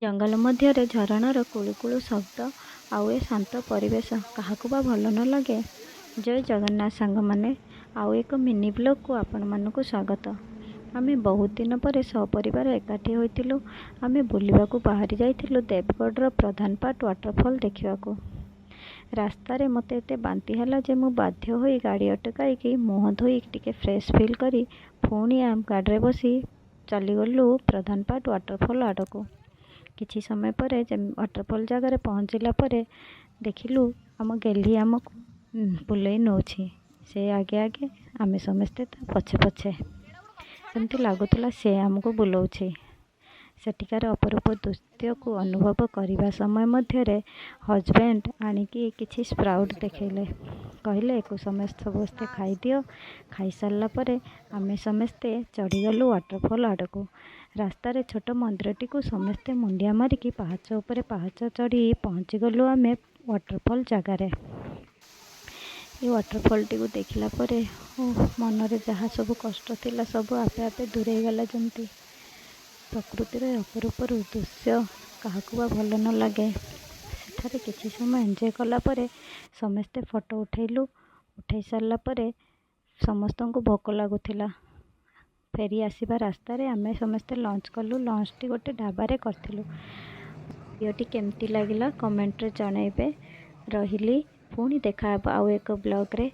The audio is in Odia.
ଜଙ୍ଗଲ ମଧ୍ୟରେ ଝରଣାର କୁଳୁକୁଳୁ ଶବ୍ଦ ଆଉ ଏ ଶାନ୍ତ ପରିବେଶ କାହାକୁ ବା ଭଲ ନ ଲାଗେ? ଜୟ ଜଗନ୍ନାଥ ସାଙ୍ଗମାନେ, ଆଉ ଏକ ମିନି ବ୍ଲଗ୍କୁ ଆପଣମାନଙ୍କୁ ସ୍ୱାଗତ। ଆମେ ବହୁତ ଦିନ ପରେ ସପରିବାର ଏକାଠି ହୋଇଥିଲୁ। ଆମେ ବୁଲିବାକୁ ବାହାରି ଯାଇଥିଲୁ ଦେବଗଡ଼ର ପ୍ରଧାନପାଟ ୱାଟରଫଲ୍ ଦେଖିବାକୁ। ରାସ୍ତାରେ ମୋତେ ଏତେ ବାନ୍ତି ହେଲା ଯେ ମୁଁ ବାଧ୍ୟ ହୋଇ ଗାଡ଼ି ଅଟକାଇକି ମୁହଁ ଧୋଇ ଟିକେ ଫ୍ରେଶ୍ ଫିଲ୍ କରି ପୁଣି ଗାଡ଼ିରେ ବସି ଚାଲିଗଲୁ ପ୍ରଧାନପାଟ ୱାଟରଫଲ୍ ଆଡ଼କୁ। କିଛି ସମୟ ପରେ ୱାଟରଫଲ୍ ଜାଗାରେ ପହଞ୍ଚିଲା ପରେ ଦେଖିଲୁ ଆମ ଗେହ୍ଲି ଆମକୁ ବୁଲେଇ ନେଉଛି। ସେ ଆଗେ ଆଗେ, ଆମେ ସମସ୍ତେ ତା ପଛେ ପଛେ। ଯେମିତି ଲାଗୁଥିଲା ସେ ଆମକୁ ବୁଲଉଛି। ସେଠିକାର ଅପରୂପ ଦୃଶ୍ୟକୁ ଅନୁଭବ କରିବା ସମୟ ମଧ୍ୟରେ ହଜବେଣ୍ଡ ଆଣିକି କିଛି ସ୍ପ୍ରାଉଟ୍ ଦେଖେଇଲେ। କହିଲେ, ଏକୁ ସମସ୍ତେ ଖାଇଦିଅ। ଖାଇସାରିଲା ପରେ ଆମେ ସମସ୍ତେ ଚଢ଼ିଗଲୁ ୱାଟରଫଲ୍ ଆଡ଼କୁ। ରାସ୍ତାରେ ଛୋଟ ମନ୍ଦିରଟିକୁ ସମସ୍ତେ ମୁଣ୍ଡିଆ ମାରିକି ପାହାଚ ଉପରେ ପାହାଚ ଚଢ଼ି ପହଞ୍ଚିଗଲୁ ଆମେ ୱାଟରଫଲ୍ ଜାଗାରେ। ଏ ୱାଟରଫଲ୍ଟିକୁ ଦେଖିଲା ପରେ ମନରେ ଯାହା ସବୁ କଷ୍ଟ ଥିଲା, ସବୁ ଆପେ ଆପେ ଦୂରେଇ ଗଲା ଯେମିତି। ପ୍ରକୃତିର ଏ ଅପରୂପ ଦୃଶ୍ୟ କାହାକୁ ବା ଭଲ ନ ଲାଗେ? ସେଠାରେ କିଛି ସମୟ ଏନ୍ଜୟ କଲା ପରେ ସମସ୍ତେ ଫଟୋ ଉଠେଇଲୁ। ଉଠେଇ ସାରିଲା ପରେ ସମସ୍ତଙ୍କୁ ଭୋକ ଲାଗୁଥିଲା। ଫେରି ଆସିବା ରାସ୍ତାରେ ଆମେ ସମସ୍ତେ ଲଞ୍ଚ କଲୁ। ଲଞ୍ଚଟି ଗୋଟେ ଢାବାରେ କରିଥିଲୁ। ଭିଡ଼ିଓଟି କେମିତି ଲାଗିଲା କମେଣ୍ଟରେ ଜଣାଇବେ। ରହିଲି, ପୁଣି ଦେଖାହେବ ଆଉ ଏକ ବ୍ଲଗ୍ରେ।